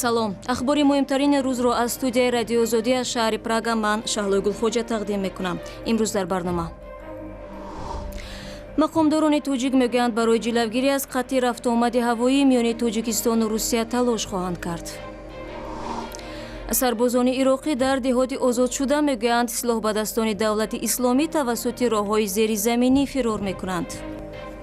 Салом. Ахбори муҳимтарини рӯзро аз студияи Радиои Озодӣ аз шаҳри Прага ман, Шаҳлои Гулхоҷа, тақдим мекунам. Имрӯз дар барнома: мақомдорони тоҷик мегӯянд, барои ҷилавгирӣ аз қатъи рафтуомади ҳавоӣ миёни Тоҷикистону Русия талош хоҳанд кард. Сарбозони ироқӣ дар деҳоти озодшуда мегӯянд, силоҳбадастони Давлати Исломӣ тавассути роҳҳои зеризаминӣ фирор мекунанд.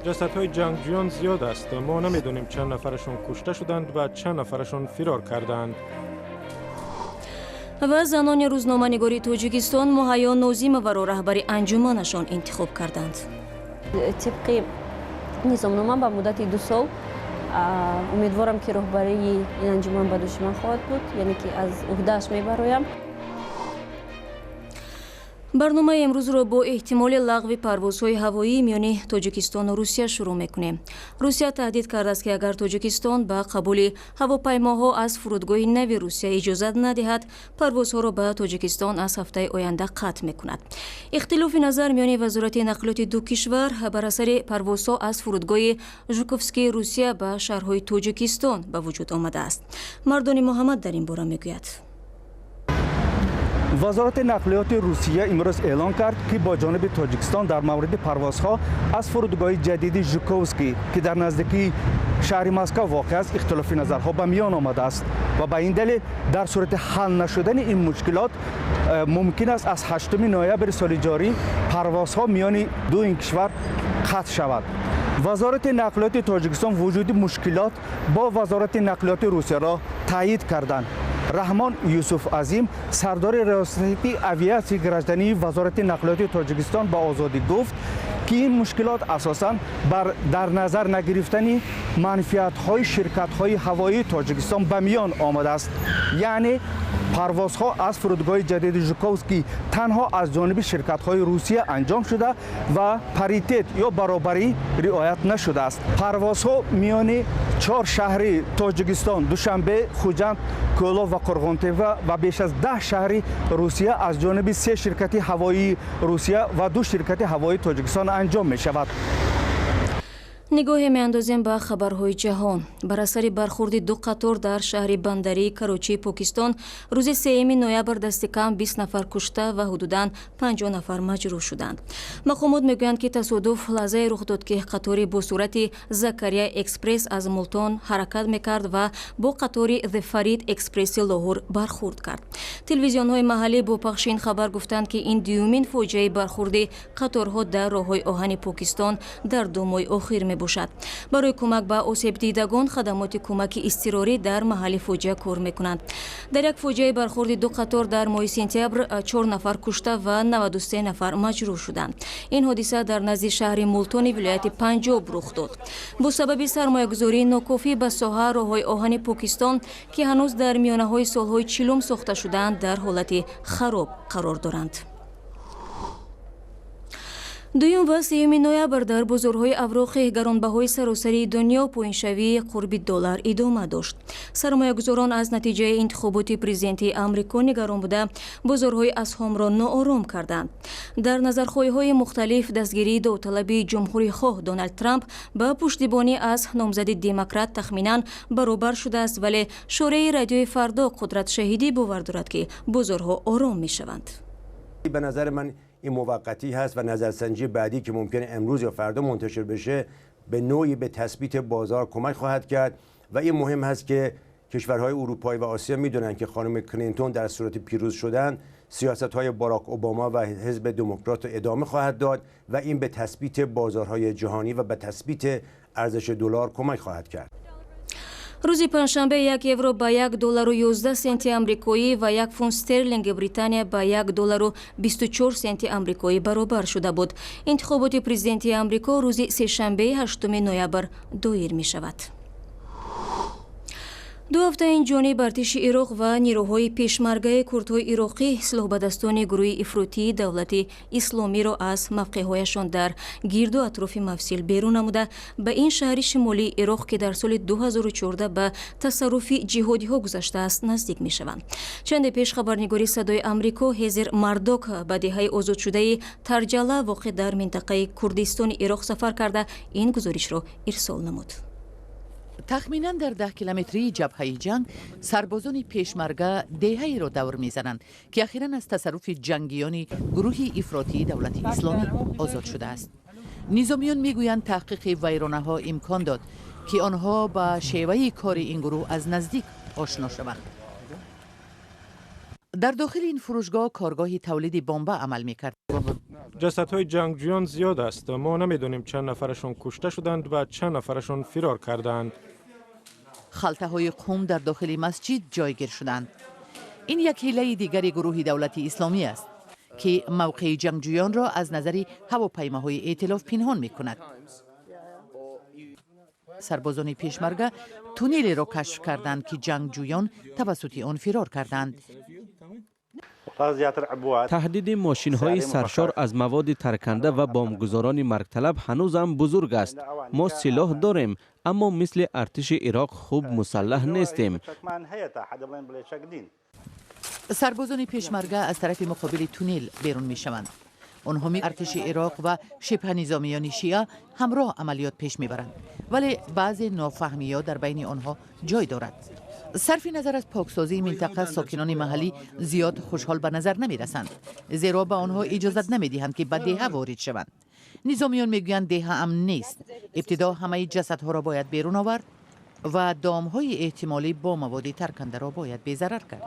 Ҷасадҳои ҷангҷӯён зиёд аст. Мо намедонем, чанд нафарашон кушта шуданд ва чанд нафарашон фирор кардаанд. Ва занони рӯзноманигори Тоҷикистон Муҳайё Нозимоваро раҳбари анҷуманашон интихоб карданд. Тибқи низомнома ба муддати 2 сол умедворам, ки роҳбарии ин анҷуман ба дӯши ман хоҳад буд, яъне ки аз уҳдааш мебароям. Барномаи имрӯзро бо эҳтимоли лағви парвозҳои ҳавоӣ миёни Тоҷикистону Русия шурӯъ мекунем. Русия таҳдид кардааст, ки агар Тоҷикистон ба қабули ҳавопаймоҳо аз фурудгоҳи нави Русия иҷозат надиҳад, парвозҳоро ба Тоҷикистон аз ҳафтаи оянда қатъ мекунад. Ихтилофи назар миёни вазорати нақлиёти ду кишвар бар асари парвозҳо аз фурудгоҳи Жуковскии Русия ба шаҳрҳои Тоҷикистон ба вуҷуд омадааст. Мардони Муҳаммад дар ин бора мегӯяд. Вазорати нақлиёти Русия имрӯз эълон кард, ки бо ҷониби Тоҷикистон дар мавриди парвозҳо аз фурудгоҳи ҷадиди Жуковский, ки дар наздикии шаҳри Москав воқеъ аст, ихтилофи назарҳо ба миён омадааст ва ба ин далел дар сурати ҳал нашудани ин мушкилот мумкин аст, аз 8 ноябри соли ҷорӣ парвозҳо миёни ду ин кишвар қатъ шавад. Вазорати нақлиёти Тоҷикистон вуҷуди мушкилот бо Вазорати нақлиёти Русияро таъйид карданд. Раҳмон Юсуф Азим, сардори Раёсати авиатсияи граждании Вазорати нақлиёти Тоҷикистон, ба Озодӣ гуфт, ки ин мушкилот асосан бар дар назар нагирифтани манфиатҳои ширкатҳои ҳавоии Тоҷикистон ба миён омадааст, яъне парвозҳо аз фурудгоҳи ҷадиди Жуковский танҳо аз ҷониби ширкатҳои Русия анҷом шуда ва паритет ё баробарӣ риоят нашудааст. Парвозҳо миёни чор шаҳри Тоҷикистон: Душанбе, Хуҷанд, Кӯлоб ва Қурғонтеппа ва беш аз 10 шаҳри Русия аз ҷониби се ширкати ҳавоии Русия ва ду ширкати ҳавоии Тоҷикистон анҷом мешавад. Нигоҳе меандозем ба хабарҳои ҷаҳон. Бар асари бархурди ду қатор дар шаҳри бандарии Карочии Покистон рӯзи 3 ноябр дасти кам 20 нафар кушта ва ҳудудан 50 нафар маҷрӯҳ шуданд. Мақомот мегӯянд, ки тасодуф лаҳзае рух дод, ки қатори бо суръати Закария Экспресс аз Мултон ҳаракат мекард ва бо қатори The Фарид Экспресси Лоҳур бархурд кард. Телевизионҳои маҳаллӣ бо пахши ин хабар гуфтанд, ки ин дуюмин фоҷиаи бархурди қаторҳо дар роҳҳои оҳани Покистон дар 2 моҳи охир мебошад. Барои кӯмак ба осебдидагон хадамоти кӯмаки изтирорӣ дар маҳалли фоҷиа кор мекунанд. Дар як фоҷиаи бархурди ду қатор дар моҳи сентябр чор нафар кушта ва 93 нафар маҷрӯҳ шуданд. Ин ҳодиса дар назди шаҳри Мултони вилояти Панҷоб рух дод. Бо сабаби сармоягузории нокофӣ ба соҳа, роҳҳои оҳани Покистон, ки ҳанӯз дар миёнаҳои солҳои 40-ум сохта шудаанд, дар ҳолати хароб қарор доранд. Дуюм ва сеюми ноябр дар бозорҳои авроқи гаронбаҳои саросарии дунё поиншавии қурби доллар идома дошт. Сармоягузорон аз натиҷаи интихоботи президентии Амрико нигарон буда, бозорҳои асҳомро ноором карданд. Дар назархоҳиҳои мухталиф дастгирии довталаби ҷумҳурихоҳ Доналд Трамп ба пуштибонӣ аз номзади демократ тахминан баробар шудааст, вале шореҳи Радиои Фардо Қудрат Шаҳидӣ бовар дорад, ки бозорҳо ором мешаванд. به نظر من این موقتی هست و نظرسنجی بعدی که ممکنه امروز یا فردا منتشر بشه، به نوعی به تثبیت بازار کمک خواهد کرد و این مهم هست که کشورهای اروپایی و آسیا میدونن که خانم کلینتون در صورت پیروز شدن سیاست های باراک اوباما و حزب دموکرات رو ادامه خواهد داد و این به تثبیت بازارهای جهانی و به تثبیت ارزش دلار کمک خواهد کرد. Рӯзи панҷшанбе як евро ба 1 доллару 11 сенти амрикоӣ ва 1 фунт стерлинги Британия ба 1 доллару 24 сенти амрикоӣ баробар шуда буд. Интихоботи президентии Амрико рӯзи сешанбеи 8 ноябр доир мешавад. 2 ҳафта ин ҷониб артиши Ироқ ва нирӯҳои пешмаргаи курдҳои ироқӣ силоҳбадастони гурӯҳи ифротии Давлати Исломиро аз мавқеъҳояшон дар гирду атрофи Мавсил берун намуда, ба ин шаҳри шимолии Ироқ, ки дар соли 2014 ба тасарруфи ҷиҳодиҳо гузаштааст, наздик мешаванд. Чанде пеш хабарнигори Садои Амрико Ҳезер Мардок ба деҳаи озодшудаи Тарҷала, воқеъ дар минтақаи Курдистони Ироқ, сафар карда, ин гузоришро ирсол намуд. Тахминан дар 10 километрии ҷабҳаи ҷанг сарбозони пешмарга деҳаеро давр мезананд, ки ахиран аз тасарруфи ҷангиёни гурӯҳи ифротии Давлати Исломӣ озод шудааст. Низомиён мегӯянд, таҳқиқи вайронаҳо имкон дод, ки онҳо ба шеваи кори ин гурӯҳ аз наздик ошно шаванд. Дар дохили ин фурӯшгоҳ коргоҳи тавлиди бомба амал мекард. Ҷасадҳои ҷангҷӯён зиёд аст. Мо намедонем, чанд нафарашон кушта шуданд ва чанд нафарашон фирор кардаанд. Халтаҳои қум дар дохили масҷид ҷойгир шуданд. Ин як ҳилаи дигари гурӯҳи Давлати Исломӣ аст, ки мавқеи ҷангҷӯёнро аз назари ҳавопаймаҳои эътилоф пинҳон мекунад. Сарбозони пешмарга туннелеро кашф карданд, ки ҷангҷӯён тавассути он фирор карданд. Таҳдиди мошинҳои саршор аз маводи тарканда ва бомбгузорони маргталаб ҳанӯзам бузург аст. Мо силоҳ дорем, аммо мисли артиши Ироқ хуб мусаллаҳ нестем. Сарбозони пешмарга аз тарафи муқобили туннел берун мешаванд. Онҳо артиши Ироқ ва шибҳанизомиёни шиа ҳамроҳ амалиёт пеш мебаранд, вале баъзе нофаҳмиҳо дар байни онҳо ҷой дорад. Сарфи назар аз поксозии минтақа, сокинони маҳаллӣ зиёд хушҳол ба назар намерасанд, зеро ба онҳо иҷозат намедиҳанд, ки ба деҳа ворид шаванд. Низомиён мегӯянд, деҳа амн нест. Ибтидо ҳамаи ҷасадҳоро бояд берун овард ва домҳои эҳтимолӣ бо маводи таркандаро бояд безарар кард.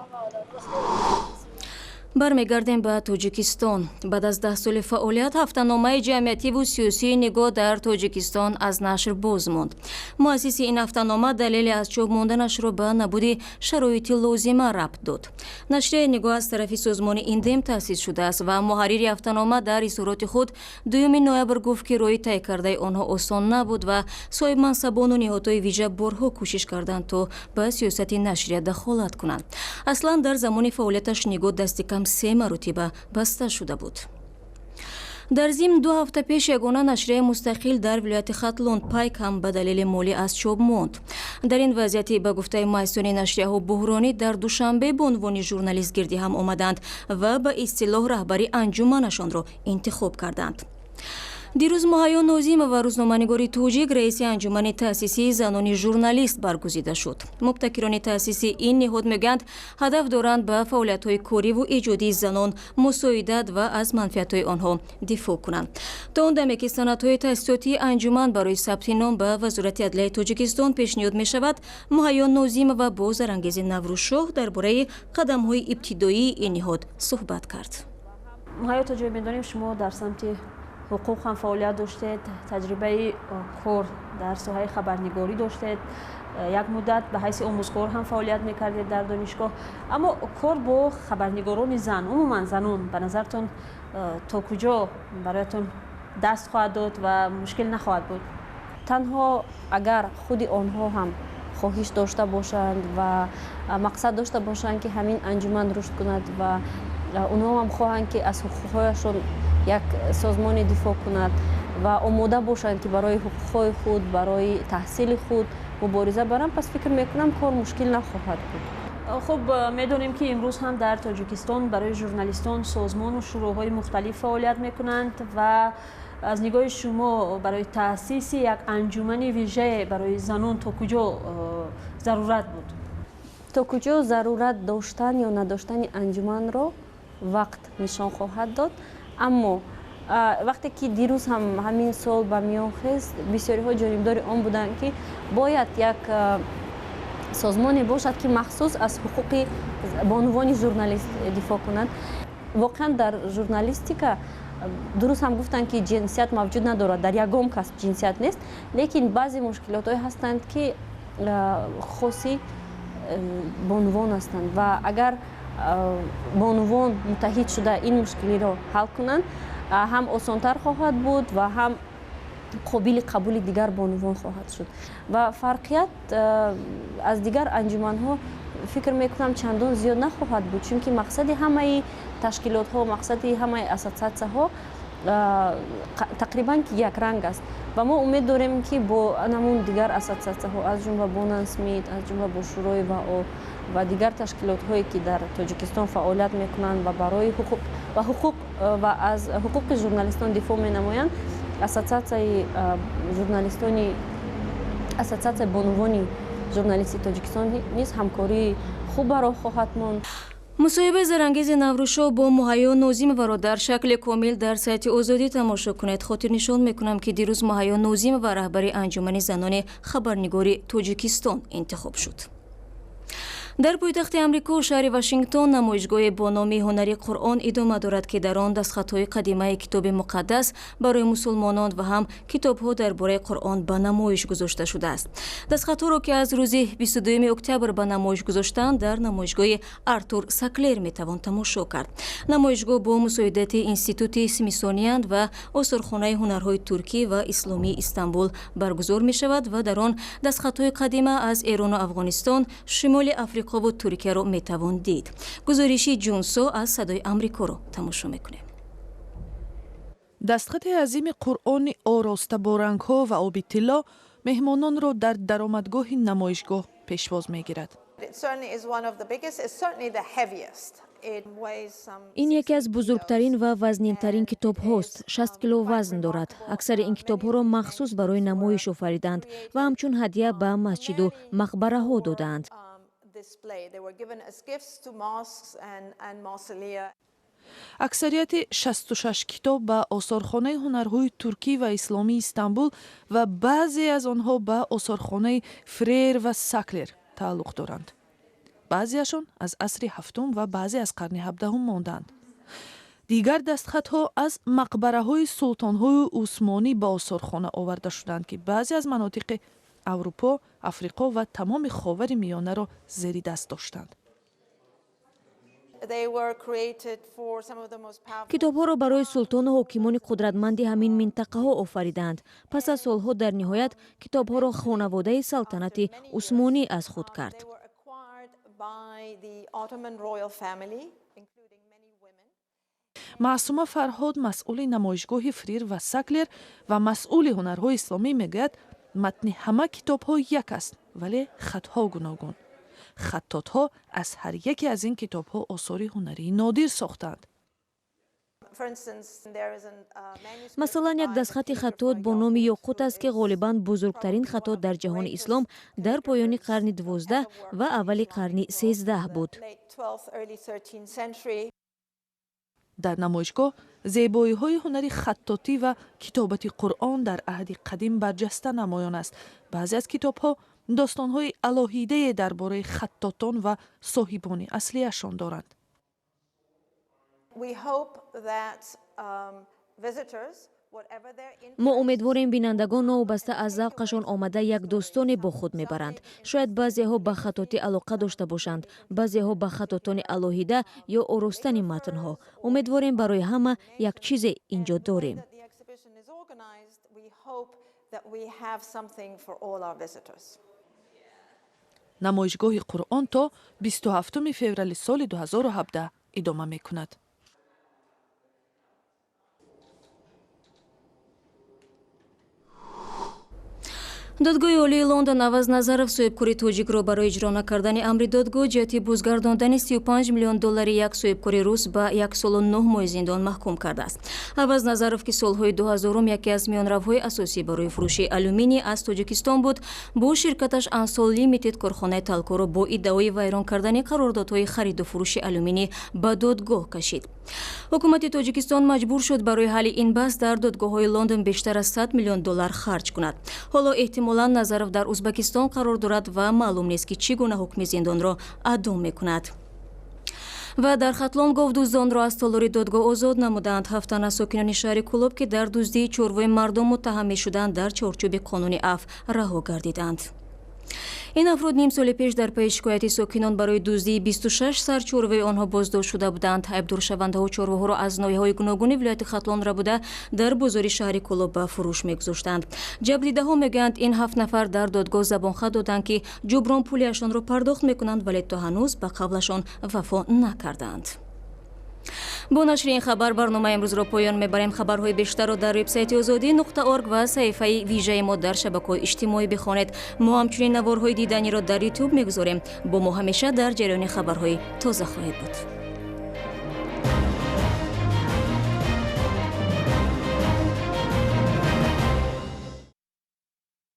Бармегардем ба Тоҷикистон. Баъд аз 10 соли фаъолият ҳафтаномаи ҷамъиятиву сиёсии «Нигоҳ» дар Тоҷикистон аз нашр боз монд. Муассиси ин ҳафтанома далели аз чоп монданашро ба набуди шароити лозима рабт дод. Нашрияи «Нигоҳ» аз тарафи созмони Индем таъсис шудааст ва муҳаррири ҳафтанома дар изҳороти худ 2 ноябр гуфт, ки роҳи тай кардаи онҳо осон набуд ва соҳибмансабону ниҳодҳои вижа борҳо кӯшиш карданд, то ба сиёсати нашрия дахолат кунанд. Аслан дар замони фаъолияташ «Нигоҳ» дасти кам се маротиба баста шуда буд. Дар зимн, 2 ҳафта пеш ягона нашрияи мустақил дар вилояти Хатлон, «Пайк», ҳам ба далели молӣ аз чоп монд. Дар ин вазъияти, ба гуфтаи муассисони нашрияҳо, буҳронӣ дар Душанбе бонувони журналист гирди ҳам омаданд ва ба истилоҳ раҳбари анҷуманашонро интихоб карданд. Дирӯз Муҳайё Нозимова, рӯзноманигори тоҷик, раиси анҷумани таъсисии занони журналист баргузида шуд. Мубтакирони таъсиси ин ниҳод мегӯянд, ҳадаф доранд ба фаъолиятҳои кориву эҷодии занон мусоидат ва аз манфиатҳои онҳо дифоъ кунанд. То он даме ки санадҳои таъсисотии анҷуман барои сабти ном ба Вазорати адлияи Тоҷикистон пешниҳод мешавад, Муҳайё Нозимова бо Зарангези Наврӯзшоҳ дар бораи қадамҳои ибтидоии ин ниҳод суҳбат кард. Муҳайё, то ҷое медонем, шумо дар самти ҳуқуқ ҳам фаъолият доштед, таҷрибаи кор дар соҳаи хабарнигорӣ доштед, як муддат ба ҳайси омӯзгор ҳам фаъолият мекардед дар донишгоҳ. Аммо кор бо хабарнигорони зан, умуман занон, ба назартон то куҷо бароятон даст хоҳад дод ва мушкил нахоҳад буд? Танҳо агар худи онҳо ҳам хоҳиш дошта бошанд ва мақсад дошта бошанд, ки ҳамин анҷуман рушд кунад ва онҳо ҳам хоҳанд, ки аз ҳуқуқҳояшон як созмоне дифоъ кунад ва омода бошанд, ки барои ҳуқуқҳои худ, барои таҳсили худ мубориза баранд, пас фикр мекунам, кор мушкил нахоҳад буд. Хуб, медонем, ки имрӯз ҳам дар Тоҷикистон барои журналистон созмону шӯроҳои мухталиф фаъолият мекунанд ва аз нигоҳи шумо барои таъсиси як анҷумани вижае барои занон то куҷо зарурат буд? То куҷо зарурат доштан ё надоштани анҷуманро вақт нишон хоҳад дод. Аммо вақте ки дирӯз ҳам ҳамин суол ба миён хест, бисёриҳо ҷонибдори он буданд, ки бояд як созмоне бошад, ки махсус аз ҳуқуқи бонувони журналист дифоъ кунад. Воқеан, дар журналистика дуруст ҳам гуфтанд, ки ҷинсият мавҷуд надорад, дар ягон касб ҷинсият нест, лекин баъзе мушкилотҳое ҳастанд, ки хоси бонувон ҳастанд ва агар бонувон муттаҳид шуда ин мушкилиро ҳал кунанд, ҳам осонтар хоҳад буд ва ҳам қобили қабули дигар бонувон хоҳад шуд. Ва фарқият аз дигар анҷуманҳо, фикр мекунам, чандон зиёд нахоҳад буд, чунки мақсади ҳамаи ташкилотҳо, мақсади ҳамаи ассотсиатсияҳо тақрибан ки якранг аст. Ва мо умед дорем, ки бо ҳамун дигар ассотсиатсияҳо, аз ҷумла бо НАНСМИД, аз ҷумла бо Шӯрои ВАО ва дигар ташкилотҳое, ки дар Тоҷикистон фаъолият мекунанд ва барои ҳуқуқ ва ҳуқуқ ва аз ҳуқуқи журналистон дифоъ менамоянд, Ассотсиатсияи журналистони Ассотсиатсияи бонувони журналисти Тоҷикистон низ ҳамкории хуб ба роҳ хоҳад монд. Мусоҳибаи зарангези Наврӯзшоҳ бо Муҳайё Нозимоваро дар шакли комил дар сайти Озодӣ тамошо кунед. Хотирнишон мекунам, ки дирӯз Муҳайё Нозимова раҳбари Анҷумани занони хабарнигори Тоҷикистон интихоб шуд. Дар пойтахти Амрико, шаҳри Вашингтон, намоишгоҳе бо номи «Ҳунари Қуръон» идома дорад, ки дар он дастхатҳои қадимаи китоби муқаддас барои мусулмонон ва ҳам китобҳо дар бораи Қуръон ба намоиш гузошта шудааст. Дастхатҳоро, ки аз рӯзи 22 октябр ба намоиш гузоштанд, дар намоишгоҳи Артур Саклер метавон тамошо кард. Намоишгоҳ бо мусоидати Институти Смисониан ва Осорхонаи ҳунарҳои туркӣ ва исломии Истанбул баргузор мешавад ва дар он дастхатҳои қадима аз Эрону Афғонистон, Шимоли Африқову Туркияро метавон дид. Гузориши Ҷунсо аз Садои Амрикоро тамошо мекунем. Дастхати азими Қуръони ороста бо рангҳо ва оби тилло меҳмононро дар даромадгоҳи намоишгоҳ пешвоз мегирад. Ин яке аз бузургтарин ва вазнинтарин китобҳост, 60 кило вазн дорад. Аксари ин китобҳоро махсус барои намоиш офариданд ва ҳамчун ҳадя ба масҷиду мақбараҳо додаанд. Аксарияти 66 китоб ба осорхонаи ҳунарҳои туркӣ ва исломии Истанбул ва баъзе аз онҳо ба осорхонаи Фрер ва Саклер тааллуқ доранд. Баъзеашон аз асри ҳафтум ва баъзе аз қарни ҳабдаҳум мондаанд. Дигар дастхатҳо аз мақбараҳои султонҳои усмонӣ ба осорхона оварда шуданд, ки баъзе аз манотиқи Аврупо, Африқо ва тамоми Ховари Миёнаро зери даст доштанд. Китобҳоро барои султону ҳокимони қудратманди ҳамин минтақаҳо офаридаанд. Пас аз солҳо дар ниҳоят китобҳоро хонаводаи салтанати усмонӣ аз худ кард. Маъсума Фарҳод, масъули намоишгоҳи Фрир ва Саклер ва масъули ҳунарҳои исломӣ, мегӯяд, матни ҳама китобҳо як аст, вале хатҳо гуногун. Хаттотҳо аз ҳар яке аз ин китобҳо осори ҳунарии нодир сохтанд. Масалан, як дастхати хаттот бо номи Ёқут аст, ки ғолибан бузургтарин хаттот дар ҷаҳони ислом дар поёни қарни 12 ва аввали қарни 13 буд. Дар намоишгоҳ зебоиҳои ҳунари хаттотӣ ва китобати Қуръон дар аҳди қадим барҷаста намоён аст. Баъзе аз китобҳо достонҳои алоҳидае дар бораи хаттотон ва соҳибони аслиашон доранд. Мо умедворем, бинандагон новобаста аз завқашон омада як достоне бо худ мебаранд. Шояд баъзеҳо ба хаттотӣ алоқа дошта бошанд, баъзеҳо ба хаттотони алоҳида ё оростани матнҳо. Умедворем, барои ҳама як чизе ин ҷо дорем. Намоишгоҳи Қуръон то 27 феврали соли 2017 идома мекунад. Додгоҳи Олии Лондон Аваз Назаров, соҳибкори тоҷикро, барои иҷро накардани амри додгоҳ ҷиҳати бозгардондани 35 миллион доллари як соҳибкори рус ба як солу 9 моҳи зиндон маҳкум кардааст. Аваз Назаров, ки солҳои 2000 яке аз миёнравҳои асосӣ барои фурӯши алюминий аз Тоҷикистон буд, бо ширкаташ Ансол Лимитед корхонаи Талкоро бо иддаои вайрон кардани қарордодҳои хариду фурӯши алюминий ба додгоҳ кашид. Ҳукумати Тоҷикистон маҷбур шуд барои ҳалли ин баҳс дар додгоҳҳои Лондон бештар аз 100 миллион доллар харҷ кунад. Ҳоло эҳтимолан Назаров дар Узбекистон қарор дорад ва маълум нест, ки чӣ гуна ҳукми зиндонро адо мекунад. Ва дар Хатлон говдуздонро аз толори додгоҳ озод намуданд. Ҳафтана сокинони шаҳри Кӯлоб, ки дар дуздии чорвои мардум муттаҳам мешуданд, дар чорчӯби қонуни афв раҳо гардиданд. Ин афрод ним соли пеш дар пайи шикояти сокинон барои дуздии 26 сар чорвои онҳо боздошт шуда буданд. Айбдоршавандаҳо чорвоҳоро аз ноҳияҳои гуногуни вилояти Хатлон рабуда дар бозори шаҳри Кӯлоб ба фурӯш мегузоштанд. Ҷабрдидаҳо мегӯянд, ин ҳафт нафар дар додгоҳ забонхат доданд, ки ҷуброн пулиашонро пардохт мекунанд, вале то ҳанӯз ба қавлашон вафо накарданд. Бо нашри ин хабар барномаи имрӯзро поён мебарем. Хабарҳои бештарро дар вебсайти Озодӣ нуқта орг ва саҳифаи вижаи мо дар шабакаҳои иҷтимоӣ бихонед. Мо ҳамчунин наворҳои диданиро дар Ютуб мегузорем. Бо мо ҳамеша дар ҷараёни хабарҳои тоза хоҳед буд.